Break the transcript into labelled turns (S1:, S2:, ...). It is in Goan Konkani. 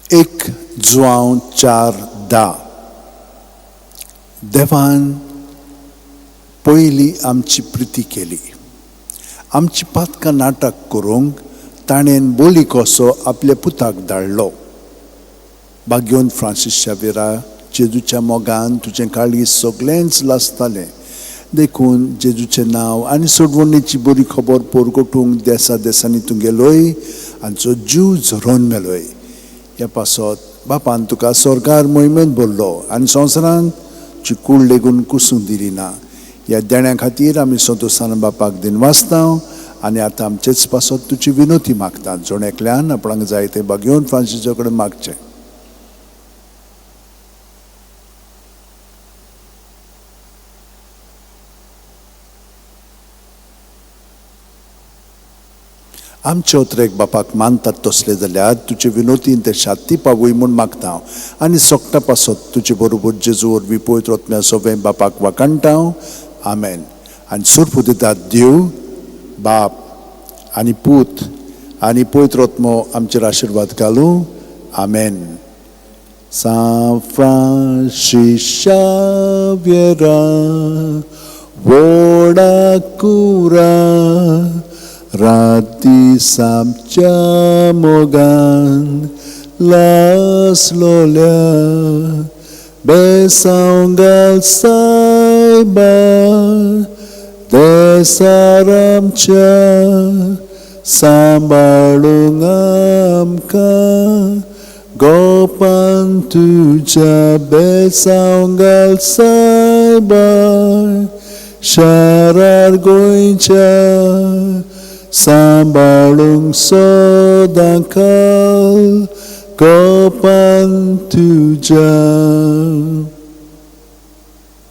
S1: 1 जुआंव 4:10. देवान पयली आमची प्रिती केली, आमची पातकां नाटक करूंक ताणें बोली कसो आपल्या पुताक धाडलो. भाग्योन फ्रांसीस शावेरा, जेजूच्या मोगान तुजें काळीज सगळेंच लासतालें, देखून जेजूचें नांव आनी सोडवणेची बरी खबर परगटूंक देसा देसांनी तूं गेलोय आनी जो जीव झरोवन मेलोय. ह्या पासत बापान तुका स्वर्गार मोहिमेंत भरलो आनी संवसारांत तुजी कूड लेगून कुसूंक दिली ना. ह्या देण्या खातीर आमी संतोशान बापाक दिनवासता आनी आतां आमचेच पासत तुजी विनोती मागता. जण एकल्यान आपणाक जाय तें भाग्योवन फ्रांसिसा कडेन मागचें. आमचे अत्रेक बापाक मानतात तसले जाल्यार तुजे विनोतीन ते शांती पावय म्हूण मागता आनी सोकटा पासत तुजे बरोबर जेजू वरवीं पवित्र आत्म्या सोवें बापाक वाखाणटा. आमेन. आनी सुर्प दितात देव बाप आनी पूत आनी पवित्र आत्मो आमचेर आशिर्वाद घालूं. आमेन. सांत फ्रांसीस शाव्येरा व्हडा कुरा राती आमच्या मोगान लासलोल्या बेसांव घाल सायबा देसार आमच्या सांबाळूंक आमकां गोपान तुज्या बेसांव घाल सायबा शारार गोंयच्या सांबाळूंक सदां काल गोपान तुज्या.